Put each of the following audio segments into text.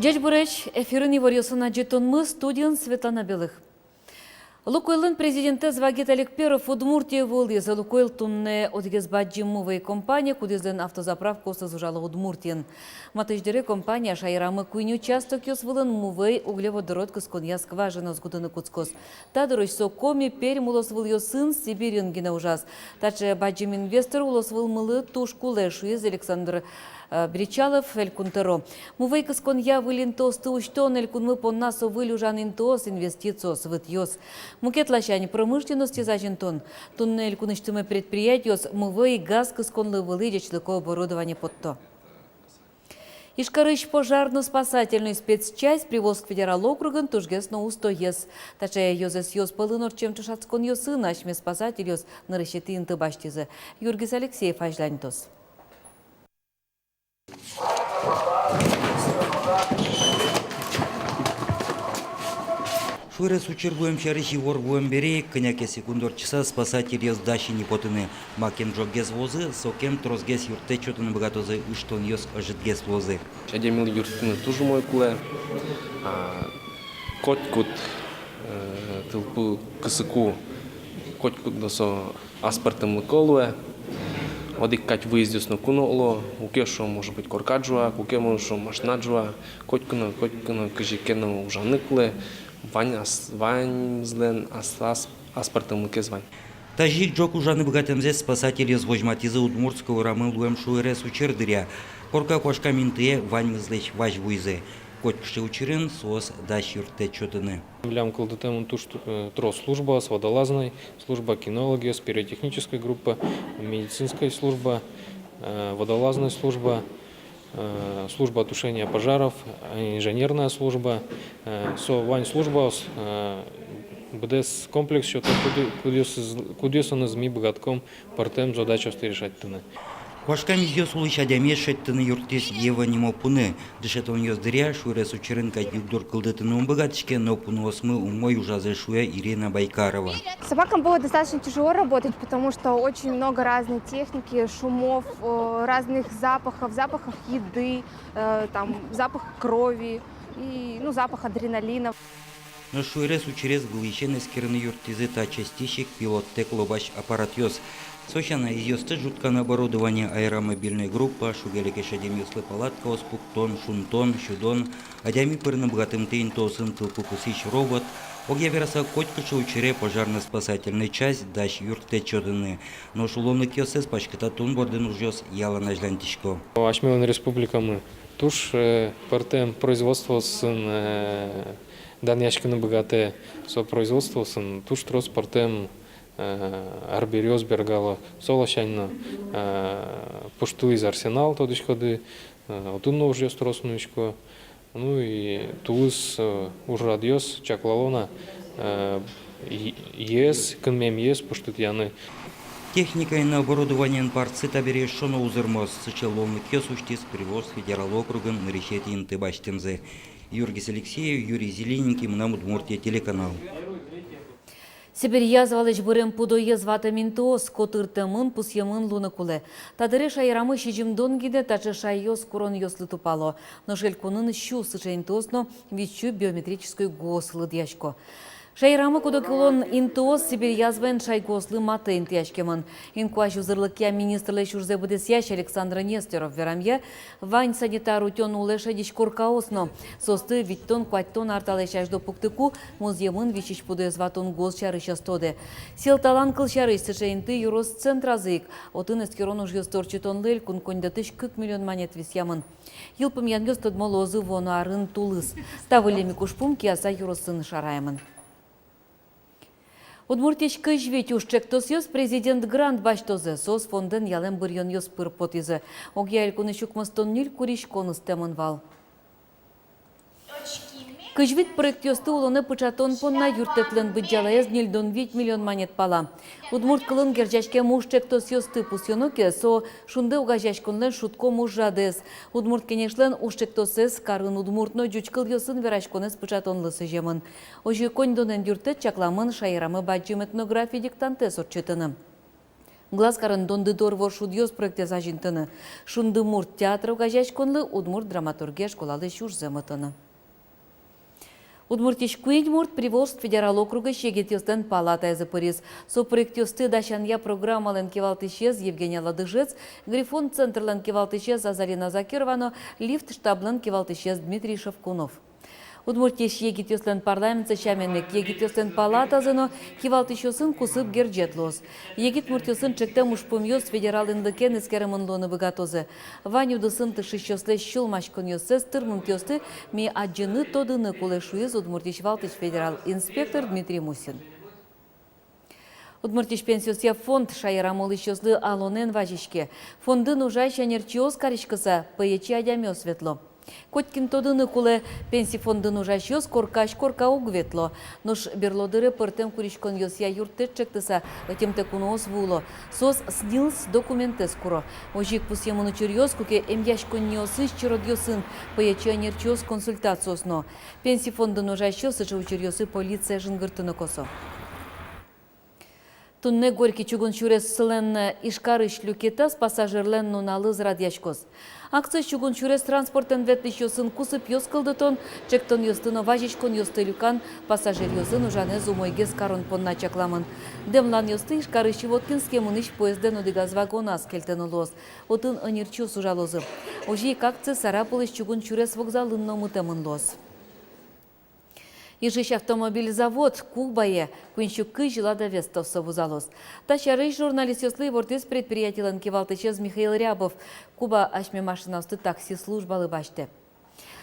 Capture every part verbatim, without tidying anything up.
Ӟечбуресь! Эфирын иворъёсын адӟытонмы, студиын Светлана Белых. «Лукойллэн» президентэз Вагит Аликперов Удмуртие вуылӥз. «Лукойл» туннэ одӥгез бадӟым мувӧй компания, кудӥзлэн автозаправкаосыз ужало Удмуртиын. Матысь дыре компания шаерамы куинь участокъёс вылын мувӧй углеводород кысконъя скважинаос гудыны кутскоз. Та дырозь со Коми, Пермь улосвылъёсын, Сибирьын гинэ ужаз. Таӵе бадӟым инвестор улосвылмылы туж кулэ, шуиз Александр э, Бречалов Элькун тӧро. Мувӧй кысконъя выль интыосты усьтон элькунмы понна со выль ужан интыос, инвестициос, вытъёс. Мукет ласянь, промышленностез азинтон. Туннэ элькунысьтымы предприятиос мувӧй, газ кысконлы вылӥ ӟечлыко оборудование потто. Ижкарысь пожарно-спасательной спецчасть Приволжск федерал округын тужгес но устоез. Таӵе ёзэсъёс пӧлын ортчем ӵошатсконъёсын асьме спасательёс нырысетӥ инты басьтӥзы. Юргис Алексеев азьланьтоз. Шуэрес учыр вуэм сярысь ивор вуэм бере ик, кӧня ке секунд ортчыса, спасательёс дась ини потыны. Макем ӝоггес вуозы, сокем тросгес юрттэт сётыны быгатозы, ыштонъёс ӧжытгес луозы. Адямилы юрттыны туж умой кулэ. А, котькуд, э, тылпу кысыку, котькуд но со аспӧртэмлыко луэ. Одӥг кадь выездъёс но куно луо, куке шуом, может быть, корка ӝуа, куке, может, шуом, машина ӝуа, котьку но, котьку но кызьы ке но ужаны кулэ, вань ас-, ваньмызлэн ас-, ас-, аспӧртэмлыкез вань. Тазьы ик ӝог ужаны быгатэмзэс спасательёс возьматӥзы Удмуртской урамын луэм шуэрес учыр дыръя. Корка куашкам интые ваньмызлэсь вазь вуизы. Котькыӵе учырын соос дась юрттэт сётыны. Милям кылдытэмын туж, э, трос службаос: водолазной служба, кинологъёс, пиротехнической группа, медицинской служба, э, водолазной служба, э, служба тушения пожаров, э, инженерная служба. Э, со вань службаос, э, быдэс комплекс сёто, куды-, кудъёсыз-, кудъёсыныз ми быгатӥськом пӧртэм задачаосты решатьтыны. Куашкам изъёс улысь адямиез шедьтыны юрттӥз Ева нимо пуны. Дышетонъёс дыръя шуэрес учырын кадь югдур кылдытыны ум быгатӥське, но пуныосмы умой ужазы, шуэ Ирина Байкарова. С собаками было достаточно тяжело работать, потому что очень много разной техники, шумов, э, разных запахов, запахов еды, э, там, запах крови и, ну, запах адреналина. Нош шуэрес учырез вылӥысен эскерыны юрттӥзы та частьысь ик пилоттэк лобась аппаратъёс. Со сяна, изъёсты ӝуткан оборудование, аэромобильной группа, шуг-лекесь адямиослы палаткаос пуктон, шунтон, сюдон, адями пырыны быгатымтэ интыосын тылпу кысӥсь робот, огъя вераса, котькыӵе учыре пожарно-спасательной часть дась юрттэт сётыны. Нош луонлыкъёссэс паськытатон бордын ужъёс ялан азьланьтӥсько. Асьмелэн республикамы туж, э, пӧртэм производствоосын, э, данъяськыны быгатэ. Со производствоосын туж трос пӧртэм, э, арбериос бергало. Со ласянь но, э, пуштылӥз арсенал, тодӥськоды, э, отын но ужъёс трос нуисько. Ну и тулыс, э, ужрадъёс чаклало на, э, и-, йӧэз, кынмем йӧэз пуштытъяны. Техникаен но оборудованиен партсы табере эшшо но узырмоз. Сыӵе луонлыкъёс усьтӥз Приволжск федерал округын нырысетӥ инты басьтэмзы. Юргис Алексеев, Юрий Зелененький, «Мынам Удмуртие» телеканал. Сибирь язвалэсь бырем пудоез ватэм интыос котыртэмын, пусъемын луыны кулэ. Та дыре шаерамы сизьымдон гинэ таӵе шайёс куронъёслы тупало. Нош элькунын сю сыӵе интыос но витьсю биометрической гос лыдъясько. Шаерамы куд-огъя интыос Сибирь язваен шайгуослы матэ интыяськемын. Инкуазь узырлыкъя министрлэсь ужзэ быдэсъясь Александр Нестеров верамъя, вань санитар утён улэ шедись коркаос но. Соосты витьтон-куатьтон ар талэсь азьло пуктыку, музъемын висись пудоез ватон гос сярысь ӧз тодэ. Сьӧлталан кыл сярысь, сыӵе инты ёрос центразы ик. Отын эскерон ужъёсты ортчытонлы элькун коньдэтысь кык миллион манет висъямын. Йылпумъянъёс тодмо луозы вуоно арын тулыс. Та выллем ик ужпум Кияса ёросын шараямын. Удмуртиысь кызь вить ужчектосъёс президент грант басьтозы. Соос фондэн ялэм быръёнъёс пыр потӥзы. Огъя элькунысь укмыстон ньыль куриськон ыстэмын вал. Кызь вить проектъёсты улонэ пыӵатон понна юрттэтлэн быдӟалаез ньыльдон вить миллион манет пала. Удмурт кылын герӟаськем ужчектосъёсты пусъёно ке, со «Шунды» огазеяськонлэн шутком ужрадэз. Удмурт Кенешлэн ужчектосэз карын удмурт но ӟуч кылъёсын вераськонэз пыӵатонлы сӥземын. Озьы коньдонэн юрттэт чакламын шаерамы бадӟым этнографи диктантэз ортчытыны. Глаз карын «Дондыдор» воршудъёс проектэз азинтыны, «Шунды мурт» театр огазеяськонлы, удмурт драматургия школалы сюжзэ мытыны. Удмуртиысь куинь мурт Приволжск федерал округысь егитъёслэн палатаезы пыриз. Со проектъёсты дасянъя программалэн кивалтӥсез Евгения Ладыжец, «Грифон» центрлэн кивалтӥсез Азалина Закирова но «Лифт» штаблэн кивалтӥсез Дмитрий Шевкунов. Удмуртиысь егитъёслэн парламентсы сямен ик, егитъёслэн палатазы но кивалтӥсьёсын кусып герӟет луоз. Егит муртъёсын ӵектэм ужпумъёс федерал инлыкен эскеремын луыны быгатозы. Вань удысын тыршисьёслэсь сюлмаськонъёссэс, тырмымтэосты ми адӟыны, тодыны кулэ, шуиз Удмуртиысь валтӥсь федерал инспектор Дмитрий Мусин. Удмуртиысь пенсиосъя фонд шаерамы улӥсьёслы алонэн вазиське. Фондын ужась ӧнерчиос кариськыса пӧечи адямиос ветло. Котькин тодыны кулэ, пенси фондын ужасьёс коркась корка уг ветло. Нош берло дыре пӧртэм куриськонъёсъя юрттэт ӵектыса ӧтемтэ куноос вуо. Соос СНИЛС документэз куро. Озьы ик пусъемын учыръёс, куке эмъяськонниосысь черодъёсын пӧечи ӧнерчиос консультациос нуо. Пенси фондын ужасьёс сыӵе учыръёсы полицие жингыртыны косо. Туннэ Горький чугун сюреслэн Ижкарысь люкетаз пассажирлэн нуналыз радъяськоз. Акциез чугун сюрес транспортэн ветлӥсьёсын кусыпъёс кылдытон, ӵектонъёсты но вазиськонъёсты люкан пассажиръёсын ужанэз умойгес карон понна чакламын. Дэмланъёсты Ижкарысь Воткинске мынӥсь поездэн одӥгаз вагоназ кельтыны луоз. Отын ӧнерчиос ужалозы. Озьы ик акция Сарапулысь чугун сюрес вокзалын но мытэмын луоз. Ижысь автомобиль завод Кубае куинь сю кызь Лада Вестаоссэ вузалоз. Та сярысь журналистъёслы ивортӥз предприятилэн кивалтӥсез Михаил Рябов. Куба асьме машинаосты такси службалы басьтэ.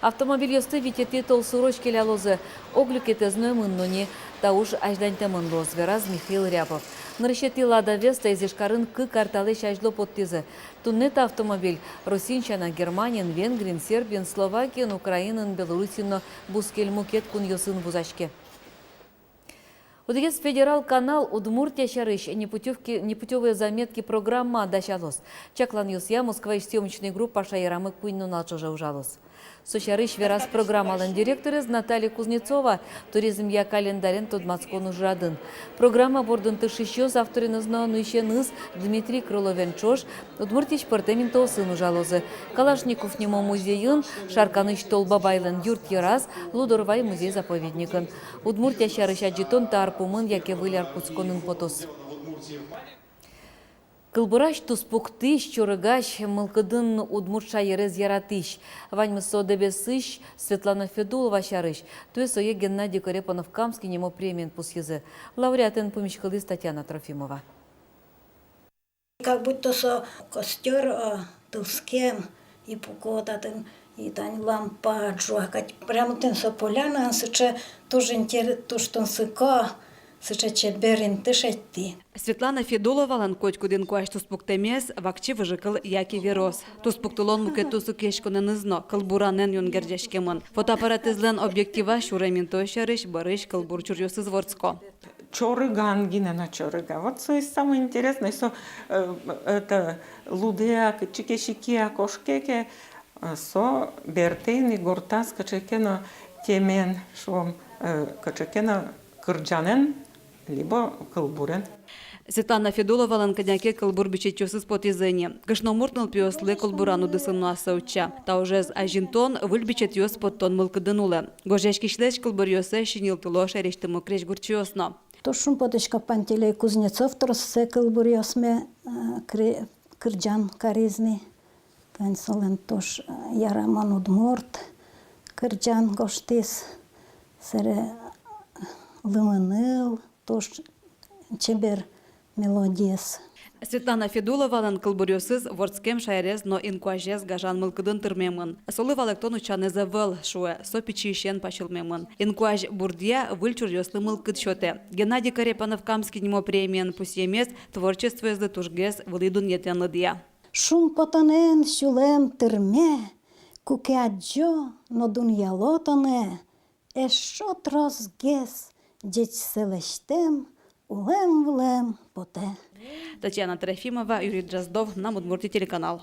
Автомобильёсты витетӥ толсурозь келялозы, ог люкетэз нуэмын но ни, та уж азьланьтэмын луоз, вераз Михаил Рябов. Нырысетӥ Лада Вестаез Ижкарын кык ар талэсь азьло поттӥзы. Туннэ та автомобиль Россиын сяна Германиын, Венгриын, Сербиын, Словакиын, Украинаын, Белоруссиын но бускель мукет кунъёсын вузаське. Одӥгез федерал канал Удмуртия сярысь непутёвки, непутёвые заметки программа дасялоз. Чакланъёсъя, Москваысь съёмочной группа шаерамы куинь нунал ӵоже ужалоз. Со сярысь вераз программалэн директорез Наталья Кузнецова туризмъя календарен тодматскон ужрадын. Программа бордын тыршисьёс автореныз но нуисеныз Дмитрий Крыловен ӵош Удмуртиысь пӧртэм интыосын ужалозы: Калашников нимо музейын, Шарканысь Тол Бабайлэн юрт-йӧраз, Лудорвай музей-заповедникын. Удмуртия сярысь адӟытон та ар пумын яке выль ар кутсконын потоз. Кылбурась, туспуктӥсь, чорыгась, мылкыдын удмурт шаерез яратӥсь. Ваньмыз со Дэбесысь Светлана Федулова сярысь. Туэ сое Геннадий Корепанов-Камский нимо премиен пусйизы. Лауреатэн пумиськылӥз Татьяна Трофимова. Как будто со костёр, э, тылскем, и пуко татын, и тань лампа ӝуа кадь. Прямо тӥни со полянаын сыӵе туж интер-, туж тунсыко, сыӵе чебер инты шедьтӥ. Светлана Федуловалэн котькуд инкуазь туспуктэмез вакчи выжыкыл яке верос. Туспуктылон мукет тунсыкъяськонэныз но кылбуранэн юн герӟаськемын. Фотоаппаратэзлэн объективаз сюрем интыос сярысь бӧрысь кылбур чуръёсыз вордско. Чорыган гинэ но чорыга. Вот со и самое интересное, со, э, это, лудэ-а, кытчы ке, сике-а кошке ке, э, со бертэ ини гуртаз кыӵе ке но темен, шуом, э, кыӵе ке но кырӟанэн либо кылбурен. Светлана Федуловалэн кӧня ке кылбур бичетъёсыз потӥзы ини. Кышномурт нылпиослы кылбуран удысын но ассэ утча. Та ужез азинтон, выль бичетъёс поттон мылкыдын улэ. Гожъяськисьлэсь кылбуръёссэ синйылтыло шаерысьтымы крезьгурчиос но. Туж шумпотӥсько, Пантелей Кузнецов троссэ кылбуръёсме, э, кре-, кырӟан кариз ни. Тань солэн туж, э, ярамон удмурт кырӟан гожтӥз. Сэре, э, «Лымыныл», туж чебер мелодиез. Светлана Федуловалэн кылбуръёсыз вордскем шаерез но инкуазез гажан мылкыдын тырмемын. Солы валэктон утчанэз ӧвӧл, шуэ, со пичиысен пасьылмемын. Инкуазь бурдъя, выль чуръёслы мылкыд сётэ. Геннадий Корепанов-Камский нимо премиен пусъемез творчествоезлы тужгес вылӥ дунъетэн лыдъя. Шумпотонэн сюлэм тырме, куке адӟо но дунъяло тонэ, эшшо тросгес ӟечсэ лэсьтэм улэм-вылэм потэ. Татьяна Трофимова, Юрий Дроздов, «Мынам Удмуртие» телеканал.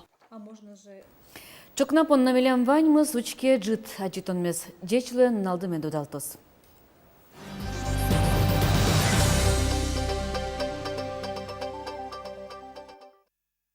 Ӵукна понна милям ваньмыз. Учке ӝыт адӟытонмес. Ӟеч луэ, нуналды мед удалтоз.